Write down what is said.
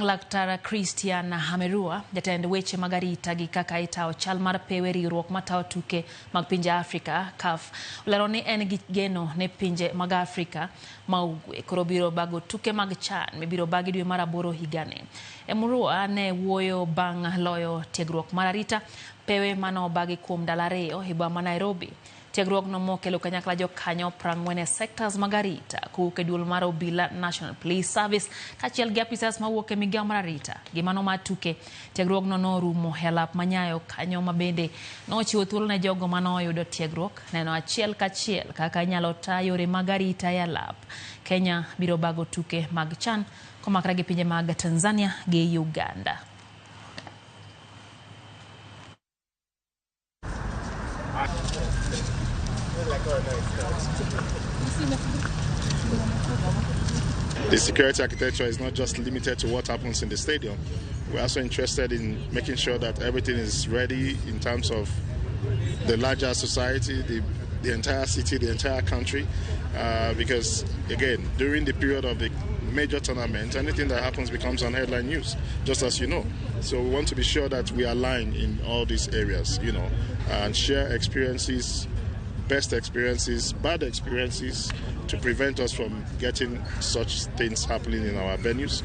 Laktar Christian Amerua, jatend weche mag arita gi kaka itawo chal mar pewe riwruok matawo tuke mag pinje Afrika CAF, olero ni en gi geno ne pinje mag Afrika ma ugwe koro biro bago tuke mag CHAN mibiro bagi dwe mar aboro higani. Emurua ne wuoyo bang' loyo tiegruok mar arita pewe mane obagi kuom ndalo 2 e boma ma Nairobi. Tiegruogno mokelo kanyakla jokanyo 40 e sectors mag arita kowuok e duol mar obila National Police Service kaachiel gi apisas mawuok e migao mar arita gi mano mar tuke. Tiegruogno norumo e alap ma Nyayo kanyo ma bende nochiwo thuolo ne jogo manoyudo tiegruok neno achiel kachiel kaka inyalo ta yore mag arita e alap. Kenya biro bago tuke mag CHAN komakre gi pinje mag Tanzania gi Uganda. The security architecture is not just limited to what happens in the stadium. We're also interested in making sure that everything is ready in terms of the larger society, the entire city, the entire country. Because, again, during the period of the major tournament, anything that happens becomes on headline news, just as you know. So we want to be sure that we align in all these areas, and share experiences, best experiences, bad experiences, to prevent us from getting such things happening in our venues.